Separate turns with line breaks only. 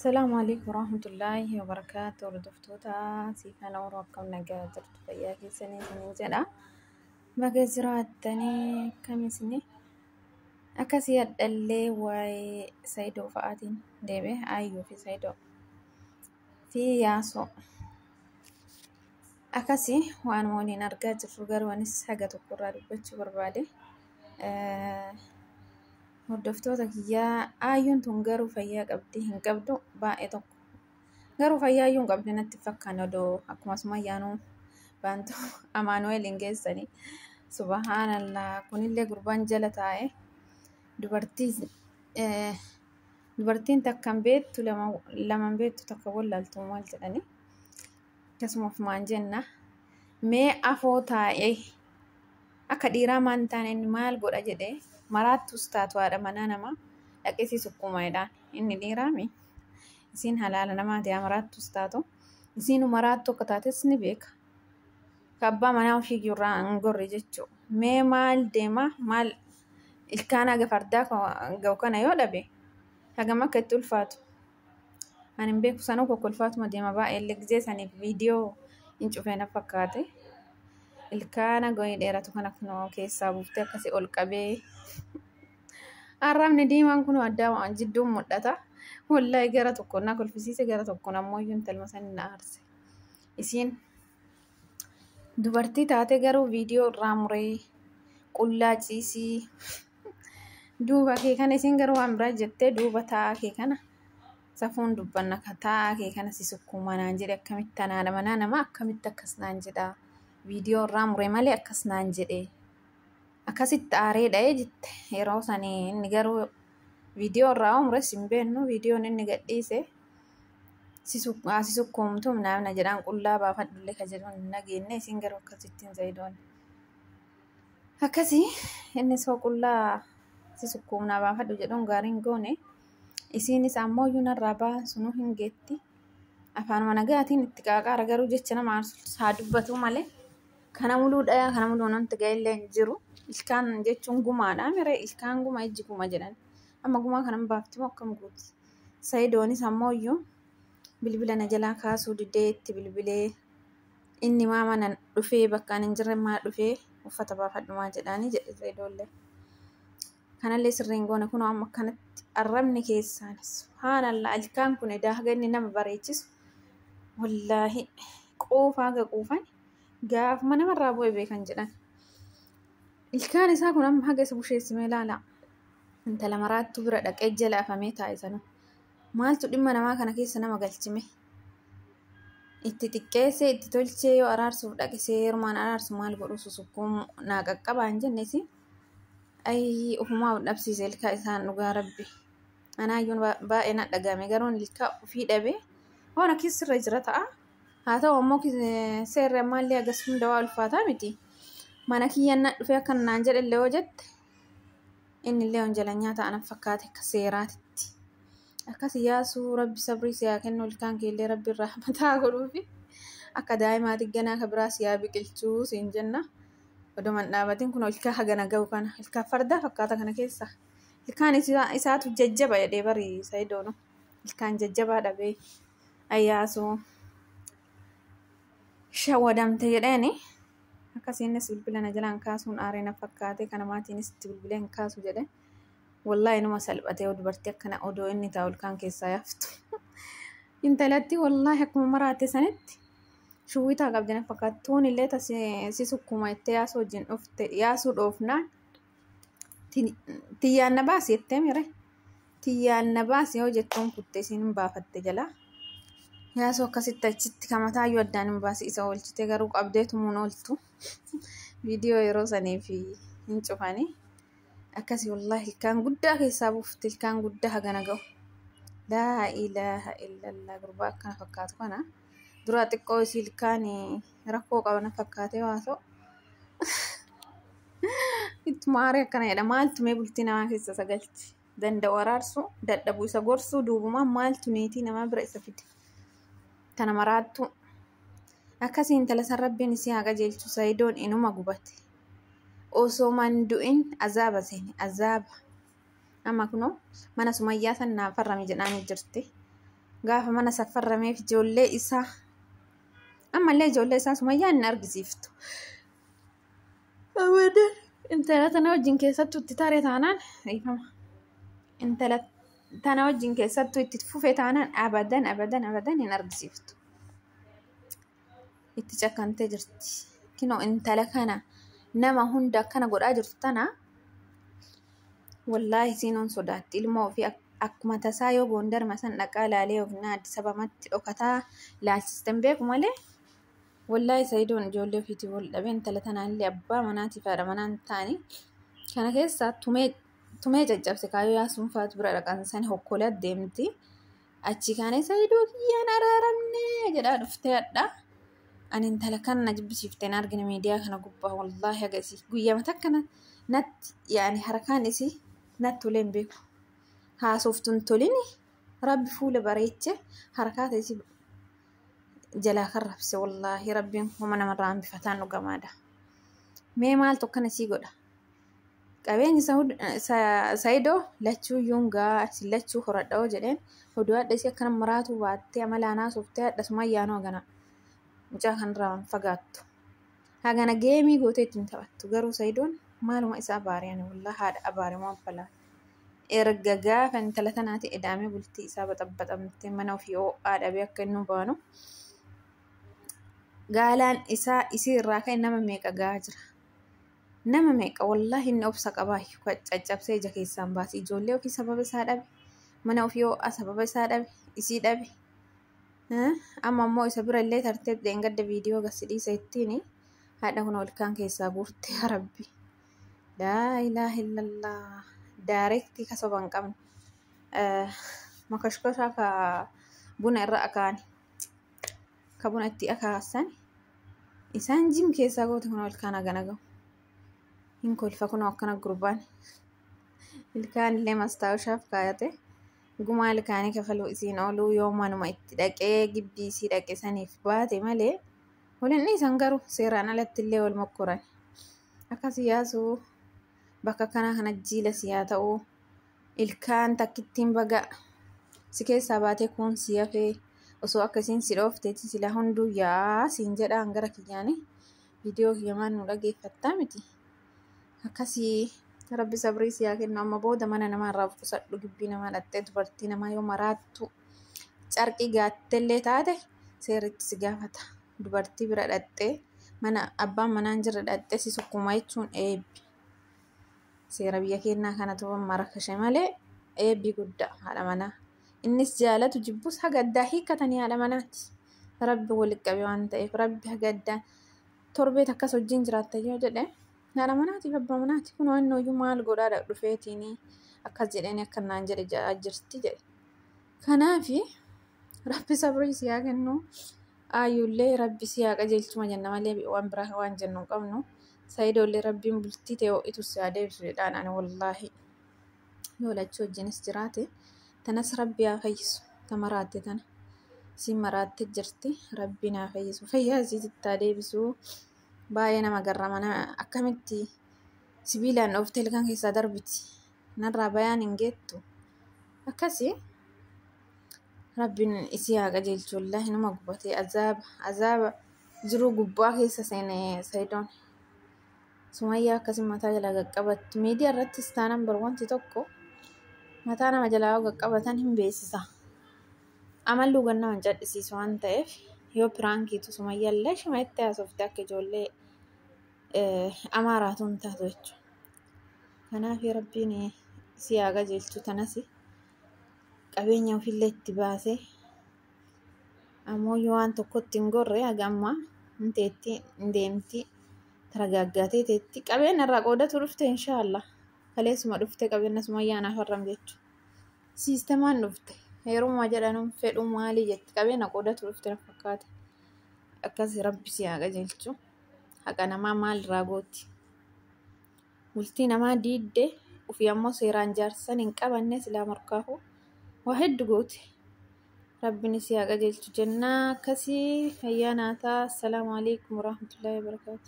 Assalaamu alaikum warahmatullaahi wabarakaatu. Hordoftoota Siifan Oromoo, akkam nagaa jirtu? Fayyaa keessanii isiniin jedha. Baga jiraattanii, akkam isinii? Akkasii hadhallee waa'ee Saayidoo fa'aatiin deebi'e, Aayyoo fi Saayidoo fi Yaasoo. Akkasii waan waliin argaa jirru, garuu anis haga tokkorraa dubbachuu barbaade. Hordoftoota kiyyaa, Aayyoon tun garuu fayyaa qabdi hin qabdu baay'ee tokko. Garuu fayyaa iyyuu hin qabdi natti fakkaanne, odoo akkuma Sumayyaanuu baantu Amaanu'eel hin geessanii. Subhaanallah, kunillee gurbaan jala taa'e dubartii dubartiin takka hin beektu, lama hin beektu, takka wallaaltu maal jedhanii akkasuma ofumaan jenna. Mee afoo taa'ee akka dhiiraa maan taane, inni maal godha jedhee, maraattus taatu haadha manaa namaa dhaqee si sukkuuma jedhaan. Inni dhiiraami, isiin halaala namaati. Haa maraattus taatu, isiin maraattu akka taates ni beeka. Ka abbaa manaa ofii irraa hin gorre jechuudha. Mee maal deema, maal ilkaan haga fardaa ga'u kana yoo dhabe hagam akka itti ulfaatu ani hin beeku. Sanuu kokkolfaatuma deema baay'ee illee gizee saniif viidiyoo hin cufee na fakkaate. Ilkaan goyii dheeratu kana kunoo keessaa buuftee akkasii ol qabee, arrabni diimaan kun addaa waan jidduun mul'ata. Wallahi gara tokkoon na kolfisiise, gara tokkoon ammoo iyyuu intalma sani na aarse. Isiin dubartii taate garuu viidiyoo irraa muree qullaa ciisii duuba kee kana, isiin garuu waan biraa jettee, duuba taa'aa kee kana safuun dubbanna, ka taa'aa kee kana si sukkuuma naan jedhe, akkamitti anaadha manaa namaa akkamitti akkas naan jedha, viidiyoo irraa muree malee akkas naan jedhe, akkasitti aaree dha'ee jette yeroo sanii. Inni garuu viidiyoo irraa mures hin beeknu, viidiyoon inni gadhiise si sukkuumtu naamna jedhaan, qullaa baafadhullee ka jedhuun hin dhageenne. Isiin garuu akkasittiin Sayidoon akkasii inni soo qullaa si sukkuumnaa baafadhu jedhuun gaariin goone. Isiinis ammoo iyyuu narraa ba'an sunuu hin geetti. Afaanuma nagaatiin itti qaaqaara, garuu jecha nama aarsu haa dubbatu malee kana muluu dhayaa, kana muluu namti ga'ellee hin jiru. Ilkaan jechuun gumaadha miree, ilkaan guma, ijji guma jedhan. Amma gumaa kana baafti moo akkam gooti? Sayidoonis ammoo iyyuu bilbila na jalaa kaasuu didee, itti bilbilee inni maa mana dhufee, bakka ani hin jirre maa dhufee, uffata baafadhu maa jedhaanii jedhe Sayidoollee. Kanallee sirriin goone. Kunoo amma akkanatti arrabni keessaan, subhaanallah, ilkaan kun edaa haga inni nama bareechisu, wallaahi quufaa haga quufan gaafuma namarraa bu'e beekan jedhan. Ilkaan isaa kun amma haga isa busheessimee ilaala. Intala maraattuu bira dhaqee jala afamee taa'e sanuu. Maaltu dhimma namaa kana keessa nama galchime? Itti xiqqeessee itti tolchee yoo araarsuuf dhaqe seerumaan araarsu maal godhu, susukkuun naa qaqqabaa hin jennesi. Ayii, ofumaa of dhabsiise ilkaa isaan, dhugaa rabbi. Anaayyuun baay'ee na dhagahame, garuu ilkaa ofii dhabee waan akkasirra jira ta'a. Haa ta'u ammoo seerri ammaallee hagas hunda waa ulfaataa miti. Mana kiyyaan na dhufee akka naan jedhellee yoo jette, innillee wanjalanyaa ta'a na fakkaate akka seeraatitti. Akkas Yaasuu, rabbi sabrii si haa kennu, ilkaan keellee rabbi irraa mataa godhuufi akka daa'imaati ganaa ka biraa si haa biqilchuu siin jenna. Oduma hin dhaabatin kun ilkaa hagana ga'u kana, ilkaa fardaa fakkaata kana keessa. Ilkaan isaatu jajjaba jedhee bari Sayidoonu. Ilkaan jajjabaa dhabee ayyaasuu shawwadamte jedheeni. Akkasiinis bilbila na jalaan kaasuun aaree na fakkaate, kana maatiinis itti bilbilee hin kaasu jedhe. Wallaahi numa salphatee, dubartii akkana odoo inni taa'u ilkaan keessaa yaaftu. Intalatti wallaahi akkuma maraatte sanitti shuwwitaa qabdi na fakkaatti. Tuun illee si sukkuma jettee Yaasuu wajjin dhufte, Yaasuu dhoofnaan tiyyaan na baasi jettee mire. Tiyyaan na baasi yoo jettuun kutte, isiin hin baafatte jalaa. Yaasuu akkasitti achitti kamataayyuu addaan hin baasi isa oolchite, garuu qabdee tumuun ooltu. Viidiyoo yeroo saniif hin cufanii. Akkasii wallaahi ilkaan guddaa keessaa buufte, ilkaan guddaa hagana ga'u. Laa ilaaha illallah, gurbaa akkana fakkaatu kana. Dura xiqqoo isii ilkaan rakkoo qaba na fakkaatee waa ta'u. Ittuma aaree akkana jedha. Maaltu mee bultii namaa keessa isa galchi? Danda'u araarsuu, dadhabu isa gorsuu, duubumaan maaltu niitii namaa bira isa fide? Tana maraattu. Akkasii intala san rabbiin isii haa qajeelchu. Sayidoon inuma gubate. Osoo man du'in azaaba seene, azaaba. Amma kunoo mana Sumayyaa san naa farrami jedhaanii jirti. Gaafa mana safarrameef ijoollee isaa ammallee ijoollee isaa Sumayyaan hin argisiiftu. Abadan intala tana wajjin keessattuu itti tare taanaan dhiifama. Intala tana wajjin keessattuu itti fufe taanaan abadan abadan abadan hin argisiiftu. Itti cakkantee jirti. Kinoo intala kana nama hunda akkana godhaa jirtu tana wallaahi isiin sodaatti ilmoo ofii akkuma tasaa yoo Gondarma san dhaqaa ilaalee yookiin Addis Ababatti dhokataa ilaalchisten beeku malee wallaahi Sayidoon ijoollee ofiitii wal dhabee intala tanaallee abbaa manaatiif haadha manaa hin taane kana keessaa tumee caccabse kaayyoo yaasuun faatu bira dhaqan sani hokkolee deemti. Achi kaanee Sayidoo kiyyaan araaramne jedhaa dhuftee hadha. Ani intala kana na jibbisiiftee hin argine miidiyaa kana gubbaa wallaahi agarsiis guyyaa takka natti yaani harkaan isii natti tolee hin beeku. Haasoftuun tolini rabbi fuula bareeche harkaata isii jalaa kan rabse wallaahi rabbiin homa namarraa hambifataan dhugamaadha. Mee maaltu akkana isii godha? Qabeenyi Sayidoo lachuu yuungaa isin lachuu horadha'oo jedheen oduu hadha isii akkana maraatu baattee amalaan haasoftee hadha Sumayyaanoo hagana mucaa kanarraa hin fagaattu. Hagana geemii gootee ittiin taphattu garuu Sayidoon maaluma isaa abaare ani wallaahi haadha abaare waan balaa. Erga gaafa intala tanaati edaamee bultii isaa baxabbaxamtee mana ofii ho'aa dhabee akka inni baanu gaalaan isaa isii irraa ka'e nama meeqa gahaa jira. Nama meeqa wallaahi inni obsa qabaayyuu kan caccabsee ija keessaan baase ijoollee ofii sababa isaa dhabe mana ofii ho'aa sababa isaa dhabe isii dhabe. Amma immoo isa bira illee tartee dheengadda viidiyoo gasi dhiisa ittiin haadha kun ilkaan keessaa guurte yaa rabbi. Laa ilaaha illallah. Daareektii ka soba hin qabne. Makashkashaa ka buna irra akaani. Ka buna itti akaasan. Isaan jim keessaa goote kun ilkaan hagana gahu. Hin kolfa kunoo akkana gurbaan. Ilkaan illee mastaawushaaf kaayate. Gumaa ilkaanii kafaluu isiin ooluu yoo manuma itti dhaqee gibbii isii dhaqe saniif baate malee waliin dhiisan garuu seeraan alatti illee wal mokkoran. Akkas yaasuu bakka kanaa kana jiila si haa ta'u ilkaan takkittiin baga si keessaa baatee kuun si hafee osoo akkasiin si dhoofteeti sila hunduu yaa siin jedhaan gara kiyyaani viidiyoo kiyyamaan nu dhageeffattaa miti. Akkasii rabbi sabrii si haa kennu amma booda mana namaarraa of qusadhu gibbii namaa dhattee dubartii namaa yoo maraattu carqii gaattellee taate seerritti si gaafata. Dubartii bira dhattee mana abbaan manaan jirre dhattee si sukkumaa jechuun eebbi. Seera biyya keenyaa kana ta'uun marakashe malee eebbi guddaa haadha manaa. Innis jaalatu jibbus haga addaa hiikkatanii haadha manaati. Rabbi walitti qabe waan ta'eef rabbi haga addaa torbee takkas wajjin jiraatta yoo jedhe haadha manaatiif abbaa manaati kun waan iyyuu maal godhaa dhufeetiin akkas jedheen akka naan jedhe jirti jedhe. Kanaafi rabbi sabrii si haa kennu aayyullee rabbi si haa qajeelchuma jenna malee waan biraa waan jennu hin qabnu. Sayidoollee rabbiin bultii ta'e ho'itu si haa deebisu jedhaan ani wallaahi yoo lachuu wajjinis jiraate tanas rabbi haa fayyisu ta maraatte tana isiin maraatte jirti rabbiin haa fayyisu fayyaa isiititti haa deebisu baay'ee nama garrama akkamitti sibiilaan dhooftee ilkaan keessaa darbiti narraa bayaan hin geettu akkasii rabbiin isii haa qajeelchu wallaahi nama gubatee azaaba azaaba jiruu gubbaa keessa seene Sayidoon. Sumayyaa akkasii mataa jalaa qaqqabattu. Miidiyaa irrattis taanaan bar wanti tokko mataa nama jalaa yoo qaqqabatan hin beeksisa. Amalli hubannaa hin cadhisiisu waan ta'eef yoo piraankiitu Sumayyaa illee shima itti haasofte akka ijoollee amaaraatu hin taatu jechuudha. Kanaaf rabbiin si haa qajeelchu tanas qabeenya ofiillee itti baasee ammoo yoo waan tokkotti hin gorre haga ammaa hin teetti hin deemti. Taragaaggaatee teetti qabeenya irraa qoodatu dhufte inshaallah. Kaleessuma dhufte qabeenya Sumayyaa naaf harram jechuudha. Siistemaan dhufte heeruma jedhanuun fedhu maalii jetti qabeenya qoodatu dhufte na fakkaata. Akkas rabbi si haa qajeelchu. Haqa namaa maal irraa gooti? Bultii namaa diidde ofii ammoo seeraan jaarsan hin qabanne silaa morkaafu waa hedduu gooti. Rabbiin si haa qajeelchu jennaa akkasii fayyaa naataa. Assalaamu alaikum warahmatullahi wabarakaatu.